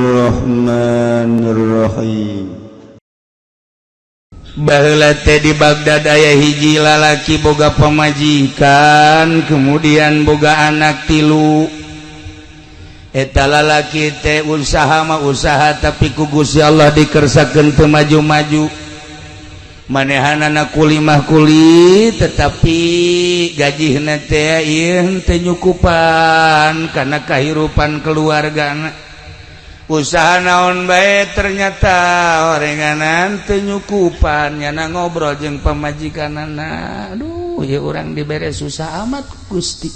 Bismillahirrahmanirrahim. Baheula teh di Baghdad aya hiji lalaki boga pamajikan, kemudian boga anak tilu. Eta lalaki teh usaha mah usaha, tapi ku Gusti Allah dikersakeun teu maju-maju. Manehanana kuli mah kuli, tetapi gajihna teh ieu teu nyukupan kana kahirupan keluargana. Usaha naon bae ternyata orenganan teu nyukupan. Nyana ngobrol jeung pamajikanana, "Aduh, ya urang dibere susah amat Gusti."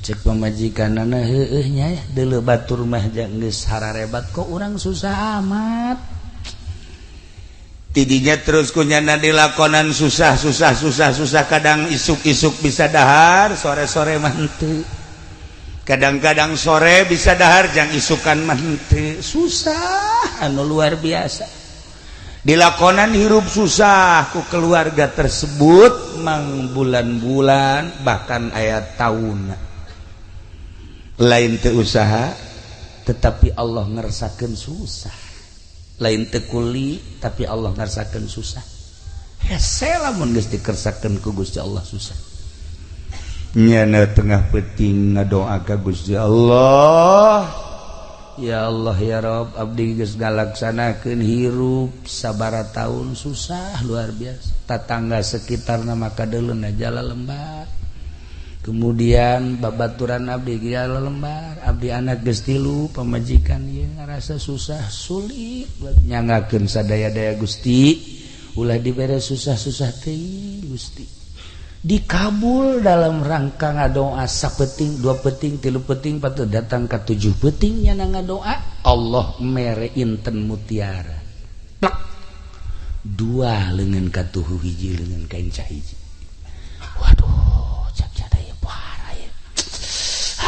Cek pamajikanana, "Heueuh nya, deuleu batur mah geus hararebat, kok urang susah amat." Tidinya terus ku nyana dilakonan susah, susah, susah, susah. Kadang isuk-isuk bisa dahar, sore-sore mah henteu. Kadang-kadang sore bisa dahar, jang isukan mah henteu. Susah anu luar biasa dilakonan, hirup susah ku keluarga tersebut mang bulan-bulan, bahkan aya tahun. Lain teu usaha, tetapi Allah ngersakeun susah. Lain teu kuli, tapi Allah ngersakeun susah. Hese lamun geus dikersakeun ku Gusti Allah susah. Nyana tengah peuting ngadoa ka Gusti Allah, "Ya Allah, ya Rob, abdi geus ngalaksanakeun hirup sabara tahun susah luar biasa. Tatangga sekitar nama kadeuleuna jala lembar, kemudian babaturan abdi jala lembar. Abdi anak geus tilu, pamajikan ieu ngarasa susah sulit. Nyangakeun sadaya-daya, Gusti, ulah dibere susah-susah teuing, Gusti." Dikabul. Dalam rangka ngadoa sapeuting, dua peuting, tilu peuting, patut datang ke tujuh peuting, nyana ngadoa, Allah mere inten mutiara plak, dua lengan katuhu, hiji lengan kain hiji. Waduh, cak jada ya, parah ya.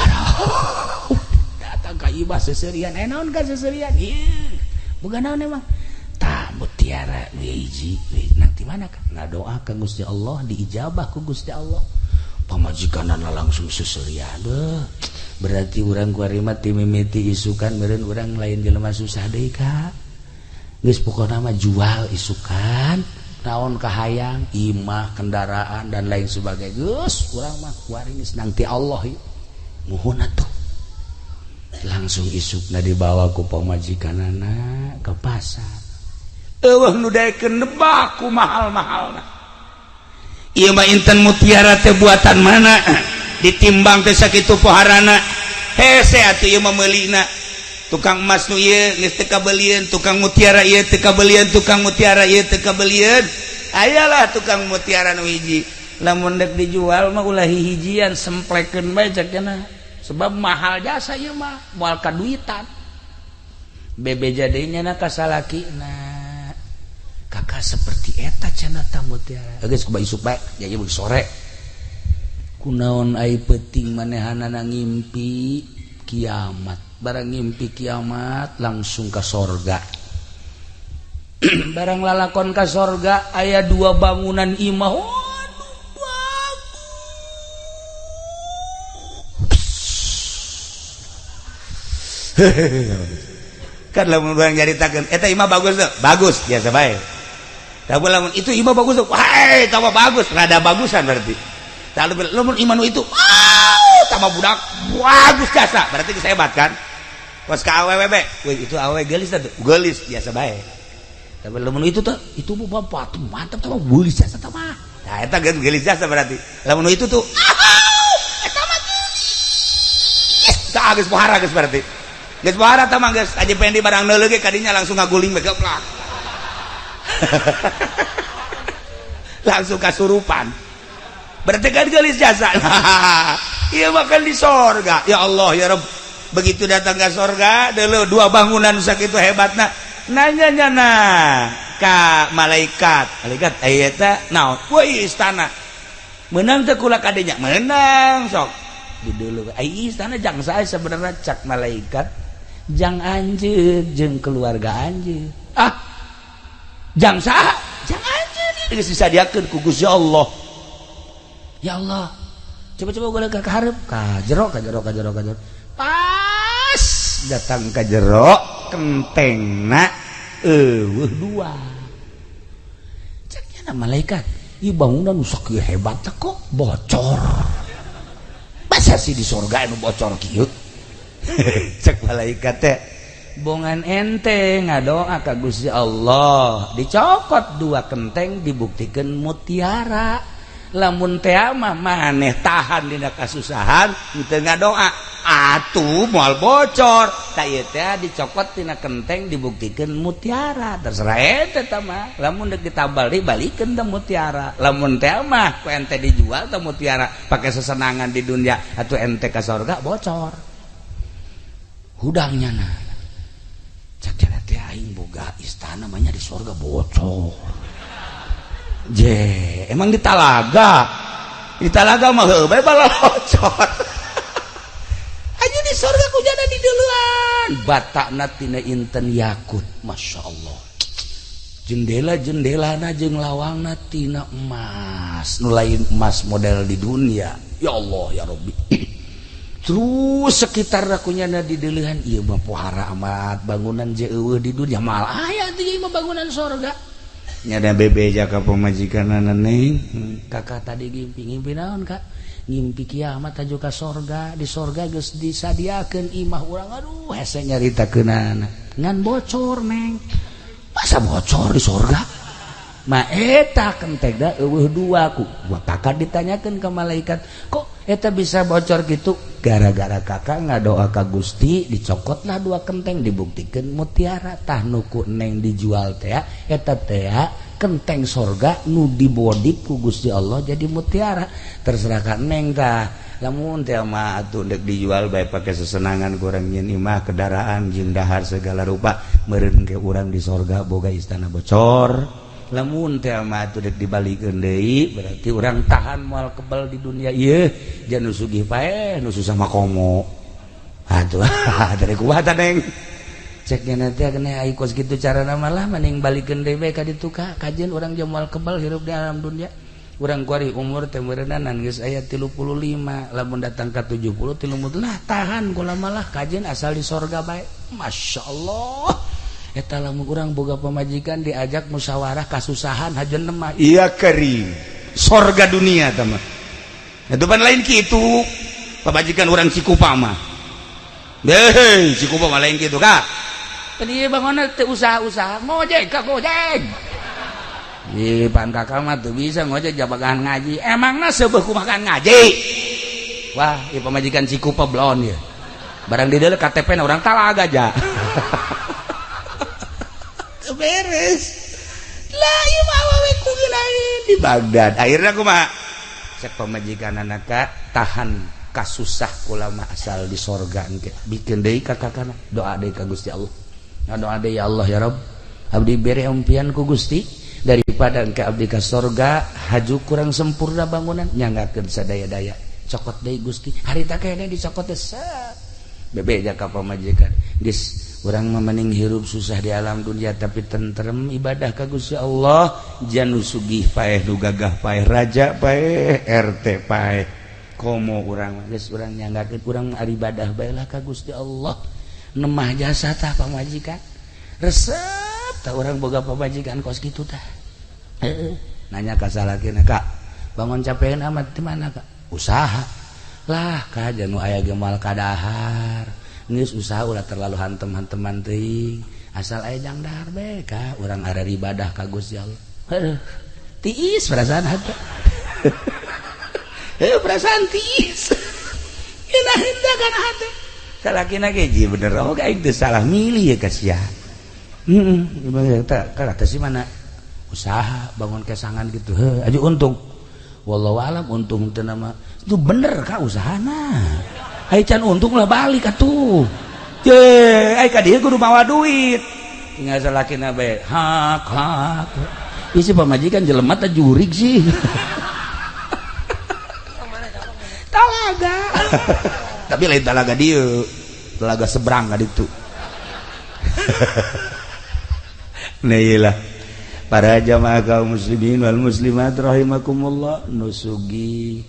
Aduh, datang ka ibah seserian. Eh, naon ka seserian? Ieu bukan naon, emang tah mutiara hiji nanti mana kan ngadoa ka Gusti Allah, diijabah ku Gusti Allah. Pamajikanana langsung seserian. Beuh, berarti urang kuari mah ti mimiti isukan meureun urang lain jelema susah deui ka. Geus, pokona mah jual isukan naon kahayang, imah, kendaraan, dan lain sebagainya. Geus, urang mah kuari geus nangti Allah ieu. Muhun atuh. Langsung isukna dibawa ku pamajikanana ke pasar. Eueuh nu daekeun nebak ku mahal-mahalna. Ieu mah inten mutiara teh buatan mana? Ditimbang teh sakitu poharana. Hese atuh ieu mah meulina. Tukang emas nu ieu geus teu kabelieun, tukang mutiara ieu teu kabelieun, tukang mutiara ieu teu kabelieun. Ayalah tukang mutiara nu hiji. Lamun dek dijual mah ulah hihijian, semplekeun bae cek cenah. Sebab mahal jasa ieu mah, moal kaduitan. Bebeja deui nya ka salakina. "Kakak, seperti eta cenah ta mutiara." Geus, kuba isuk bae, jadi sore. Kunaon ai peuting manehanana ngimpi kiamat. Barang ngimpi kiamat langsung ke sorga. Barang lalakon ke sorga, aya dua bangunan imah. Waduh, bagus. Kan lamun urang nyaritakeun eta imah bagus tuh, bagus biasa bae. Tapi lamun itu imah bagus tuh, wah, tambah bagus, rada bagusan berarti. Lalu lamun iman itu, wow, tambah budak bagus jasa, berarti geus hebat kan? Pas ka awewe be, "Wih, itu awewe geulis tuh," geulis biasa bae. Tapi lamun itu tuh, itu bapak tuh mantap, tambah geulis jasa tambah. Nah, eta geus geulis jasa berarti. Lamun itu tuh, eta mah geulis. Tah, geus pohara geus berarti. Geus pohara tah mah geus aja pengen di barang neuleuh ge kadinya langsung ngaguling bae geplak. Langsung kasurupan. Berarti kan geulis jasa. Iya, makan di sorga. Ya Allah, ya Rabb. Begitu datang ke sorga, dulu dua bangunan sakitu hebatna. Nanya nyana ka malaikat. Malaikat, aya eta naon? Woi, istana. Menang teu kula kadenya? Menang sok. Di dulu ai istana jang saya sebenarnya? Cak malaikat, "Jang anjeun jeung keluarga anjeun." Ah, jang saha? Jang anjeun. Geus disadiakeun ku Gusti Allah. Ya Allah, coba-coba gue ke hareup, ka jero, ka jero, ka jero, ka jero. Pas datang ka jero kentengna eueuh dua. Cek nya malaikat, ieu bangunan nu sakieu hebat kok bocor. Masa sih di surga anu bocor kieu? Cek malaikat teh, bongan ente ngadoa ka Gusti Allah, dicokot dua kenteng dibuktikan mutiara. Lamun teh mah maneh tahan dina kasusahan teu ngadoa, atuh moal bocor. Ta ieu teh dicokot tina kenteng dibuktikan mutiara. Terserah ente tah mah, lamun deuk ditambal deui balikeun teh mutiara. Lamun teh mah ku ente dijual teh mutiara pake sesenangan di dunia, atuh ente ka sorga bocor. Hudangnya nah. Cek teh aing boga istana mah di sorga bocor. Je, emang di talaga. Di talaga mah heuh bae balocor. Aja di sorga kujana di duluan. Batakna tina inten yakut, Masya Allah. Jendela-jendelana jeung lawangna tina emas. Nu lain emas model di dunia. Ya Allah ya Rabbi. Terus sekitar kunyana di deulehan ieu mah pohara amat bangunan je eueuh di dunia mal aya teh ieu mah bangunan sorga. Nyada bebeja ka pamajikanana neng, kakak tadi ngimpi ngimpi naon kak? Ngimpi kiamat aju ka sorga, di sorga geus disadiakeun imah urang, aduh hese nyaritakeunana. Ngan bocor neng. Masa bocor di sorga? Ma eta kentegna eueuh dua ku. Kakak ditanyakeun ke malaikat, kok eta bisa bocor gitu? Gara-gara kakak ngadoa ka Gusti, dicokotlah dua kenteng dibuktikan mutiara. Tah nu ku neng dijual teh eta teh kenteng sorga nu dibodip ku Gusti Allah jadi mutiara. Terserah ka neng tah. Lamun teh mah atuh deuk dijual bae pake sesenangan kurang nyeun imah kendaraan jeung dahar segala rupa, meureun ke urang di sorga boga istana bocor. Lamun teh mah atuh deuk dibalikeun deui berarti urang tahan moal kebal di dunia ieu, jangan nu sugih paeh nu susah mah komo. Atuh dari kumaha tah neng? Cek nya teh kena ai kos kitu carana malah mending balikeun deui bae ka ditu ka kajeun urang jeung moal kebal hirup di alam dunia. Urang kuari umur teh meureunana geus aya 35, lamun datang ka 70 30 lah tahan kula malah kajeun asal di sorga bae. Masya Allah. Eta lamun urang boga pamajikan diajak musyawarah kasusahan hajeun mah iya kering sorga dunia tah mah. Eta pan lain kitu pamajikan urang Cikupa mah. Hei, Cikupa mah lain kitu kak. Tadi bangunna teu usaha-usaha ngojek ka gojek. Ih, pan kakak mah teu bisa ngojek jabagan ngaji. Emangna seubeuh kumakan ngaji. Wah, ieu pamajikan Cikupa blon ieu. Barang di dieu KTP na urang Talaga ja. Beres lah ieu mah awewe ku lain di Baghdad. Akhirna kumaha? Cek pamajikan anak tahan kasusah kula mah asal di sorga engke. Bikin deui ka kakana, doa deui ka Gusti Allah. Doa deui ya Allah ya Rabb, abdi bere impian ku Gusti daripada engke abdi ka sorga haju kurang sempurna bangunan nyanggakeun sadaya-daya. Cokot deui Gusti, harita kene dicokot teh set. Bebeja ka pamajikan. Geus urang mah mending hirup susah di alam dunia tapi tentrem ibadah ka Gusti Allah. Jan nu sugih paeh nu gagah paeh raja paeh RT paeh komo urang mah geus urang nyanggakeun urang ibadah bae lah ka Gusti Allah. Nemah jasa tah pamajikan resep tah urang boga pamajikan kos kitu tah. Heeh, nanya ka salakina, kak bangun capean amat di mana kak? Usaha lah kak, janu aya ge moal kadahar. Geus usaha ulah terlalu hantem-hanteman teuing, asal aya jang dahar bae ka urang arek ibadah ka Gusti Allah. Heuh, tiis perasaan hate. Heuh, perasaan tiis. Ina henteu kana hate. Salakina ge ji bener oh aing teu salah milih ya ka sia. Heeh, teh kata si mana usaha bangun kesangan gitu. Heuh, aju untung. Wallahu alam untung teu nama. Itu bener ka usahana. Ai can untung lah balik atuh. Ye, ai ka dieu kudu mawa duit. Tinggal salakina bae hak hak. Isi pamajikan jelema teh jurig sih. Talaga. Tapi lain talaga dieu, talaga seberang ka ditu. Nah iyalah. Para jamaah kaum muslimin wal muslimat rahimakumullah, nu sugih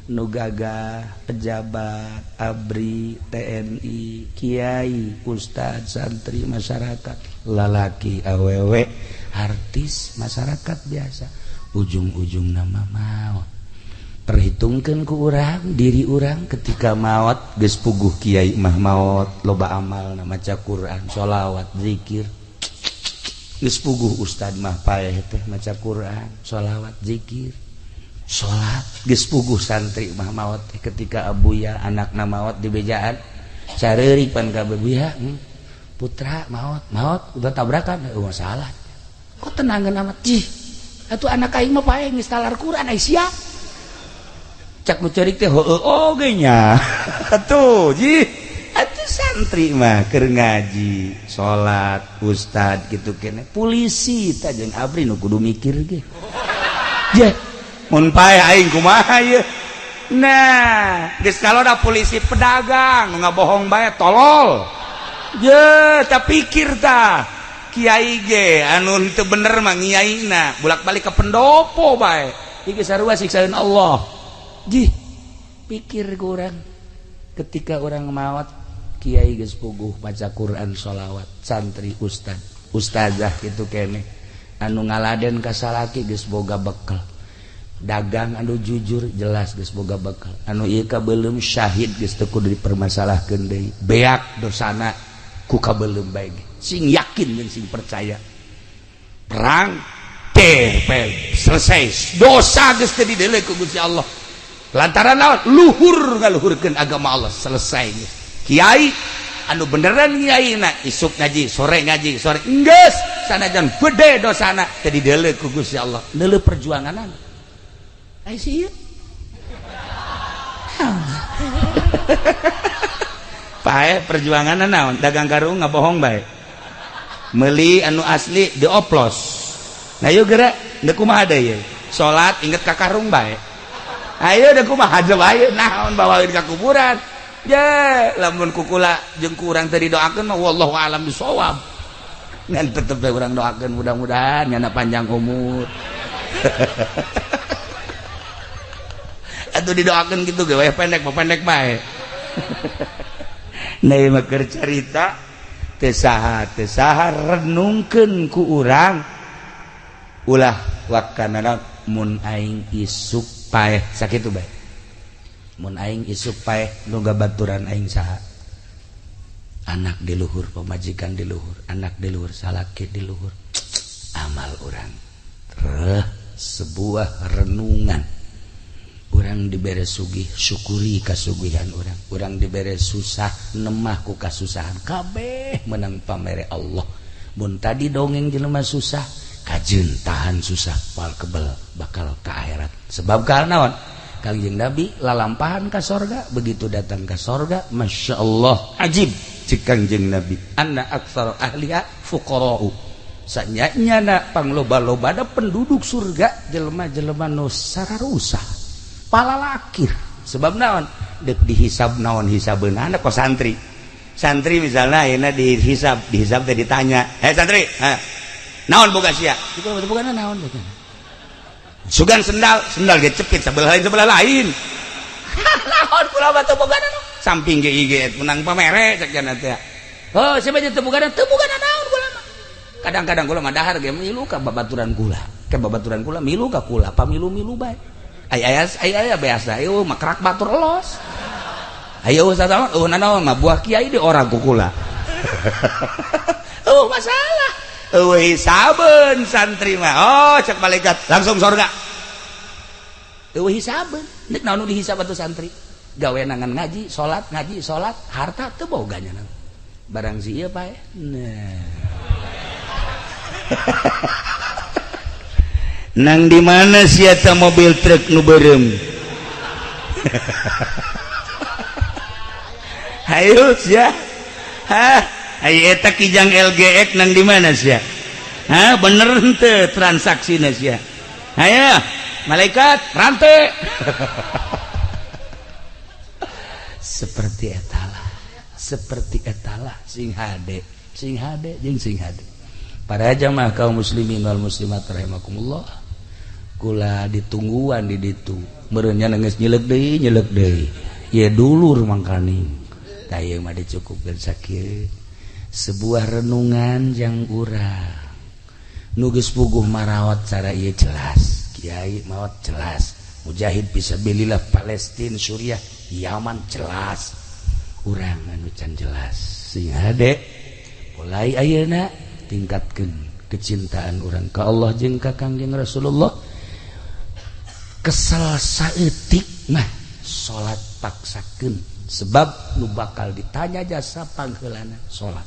Nu gagah, pejabat, ABRI, TNI, kiai, ustad, santri, masyarakat, lalaki, awewe, artis, masyarakat biasa, ujung-ujung nama maut. Perhitungkan ku urang diri urang ketika maut geus puguh kiai mah maut loba amal maca Quran, sholawat, zikir. Geus puguh ustad mah paeh teh maca Quran, sholawat, zikir, salat. Geus puguh santri mah maot teh ketika abuya anakna maot di bejaan sareurik pan ka buya, putra maot maot udah tabrakan, eueuh masalah kok tenangan amat jih atuh anak aing mah paeh geus talar Quran ai sia cak nu ceurik teh heueuh oge nya atuh jih atuh santri mah keur ngaji salat ustad kitu kene polisi tah jeung ABRI nu kudu mikir ge jeh mun paeh aing kumaha ieu. Nah geus kaloda polisi pedagang ngabohong bae tolol je tak pikir tah kiai ge anu teu bener mah ngiaina bolak-balik ke pendopo bae iki sarua siksaeun Allah. Jih pikir ku urang ketika urang maot kiai geus puguh maca Quran, sholawat, santri, ustad, ustazah kitu keneh anu ngaladen ka salaki geus boga bekel, dagang anu jujur jelas geus boga bekal, anu ieu kabeuleum syahid geus teu kudu dipermasalahkeun deui, beak dosana ku kabeuleum bae ge sing yakin jeung sing percaya perang ter selesai dosa geus teu dideuleu ku Gusti Allah lantaran naon luhur ngaluhurkeun agama Allah selesai geus. Kiai anu beneran kiaina isuk ngaji sore ngaji sore geus sanajan gede dosana teu dideuleu ku Gusti Allah neuleu perjuanganana. Ai sieun. Pae perjuanganna naon? Dagang karung ngabohong bae. Meuli anu asli dioplos. Nah ieu geura deuk kumaha deui ye? Salat inget ka karung bae. Ayo deuk kumaha bae naon bawaeun ka kuburan. Ye, lamun kukula jeung ku urang teu didoakeun mah wallahu alam bisawab. Ngan tetep bae urang doakeun mudah-mudahan nyana panjang umur. Atuh didoakeun kitu ge weh pendek mah pendek bae. Nah ieu mah keur carita teu saha renungkeun ku urang ulah wakana mun aing isuk paeh sakitu bae. Mun aing isuk paeh nu gabaturan aing saha? Anak di luhur, pamajikan di luhur, anak di luhur, salaki di luhur. Amal urang reh sebuah renungan. Urang dibere sugih syukuri kasugihan urang, urang dibere susah nemah ku kasusahan kabeh menang pamere Allah. Mun tadi dongeng jelema susah kajeun tahan susah pal kebel bakal ka akhirat. Sebab karena naon? Kangjeng Nabi lalampahan ka sorga, begitu datang ka sorga Masya Allah ajib cek Kangjeng Nabi anna aktsar ahliha fuqara'u. Sanyanya pangloba-lobana penduduk surga jelema-jelema nu sararusah palalakir. Sebab naon? Dek dihisab naon hisabeunana kok santri. Santri misalnya ayeuna dihisab, dihisab teh ditanya, "Eh santri, ha, naon boga sia?" Kitu boga naon boga. Sugan sendal, sendal ge cepit sebelah lain sebelah lain. Naon kula mah teu boga naon. Samping ge ieu menang pamere cek cenah teh. Oh, siapa teu boga teu boga naon kula mah. Kadang-kadang kula mah dahar ge milu ka babaturan kula. Ka babaturan kula milu ka kula, pamilu-milu bae. Ay ay ay biasa, ayo makrak batur los. Ayo ustaz oh nanaon mah buah kiai di orang kukula. Oh masalah. Eueuh hisabeun santri mah. Oh cek malaikat langsung surga. Eueuh hisabeun. Nek naon nu dihisab atuh santri? Gawe nangan ngaji, salat, harta teu boga nya. Barang si ieu pae. Nah. Nang di mana sia ta mobil truk nu beureum? Hayu sia. Hah, ayo eta kijang LGX nang di mana sia? Hah, bener henteu transaksina sia? Hayu, malaikat rantai. Seperti etalah, seperti etalah sing hade jeung sing hade. Para jamaah kaum muslimin wal muslimat rahimakumullah. Kula ditungguan di ditu. Meureun nya geus nyelek deui ieu dulur mangkaning. Tah ieu mah dicukupkeun sakieu. Sebuah renungan yang urang nu geus puguh marawat cara ieu jelas. Kiai maot jelas. Mujahid fisabilillah Palestina, Suriah, Yaman jelas. Urang anu can jelas. Sing hade mulai ayeuna tingkatkeun kecintaan urang ka Allah jeung ka Kangjeng Rasulullah. Kesel saeutik mah salat paksakeun sebab nu bakal ditanya jasa pangheulana salat.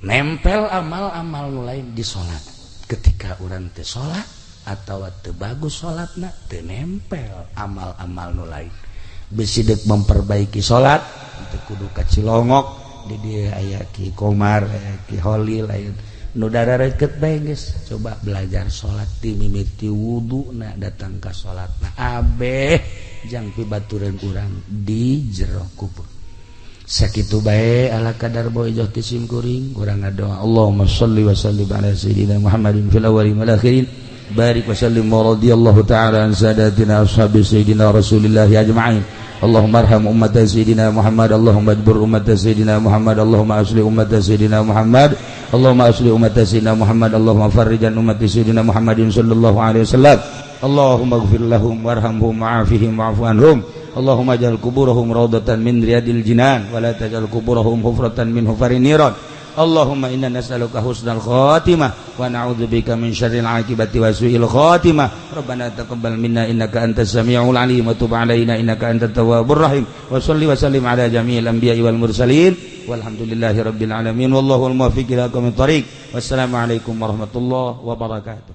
Nempel amal-amal nu lain di salat. Ketika urang teu salat atau teu bagus salatna teu nempel amal-amal nu lain. Bisi deuk memperbaiki salat teu kudu ka Cilongok, di dieu aya Ki Komar, aya Ki Holil, aya nu darareukeut bae geus coba belajar salat ti mimiti wuduna datang ka salatna abeh jang pibatureun urang di jero kubur. Sakitu bae ala kadar boijoh ti sim kuring urang ngadoa Allahumma shalli wa sallim ala sayyidina Muhammadin fil awwalin wal akhirin barik wa sallim wa radhiyallahu ta'ala an sadatina ashabi sayyidina Rasulillah ajma'in. Allahumma arham ummat sayyidina Muhammad, Allahumma ajbur ummat sayyidina Muhammad, Allahumma asli ummat sayyidina Muhammad, Allahumma asli ummat sayyidina Muhammad, Allahumma farrijan ummat sayyidina Muhammadin sallallahu alaihi wasallam. Allahumma ighfir lahum warhamhum wa'afihim wa'fu anhum. Allahumma ij'al kuburahum raudatan min riyadil jinan wa la taj'al kuburahum hufratan min hufarin niran. Allahumma inna nas'aluka husnal khatimah wa na'udzubika min syarril akibati wa su'il khatimah. Rabbana taqabbal minna innaka antas samiul alim wa tub alaina innaka antat tawwabur rahim. Wa shalli wa sallim ala jami'il anbiya'i wal mursalin. Walhamdulillahi rabbil alamin. Wallahu al muwaffiq ila aqwamit thariq. Wassalamu alaikum warahmatullahi wabarakatuh.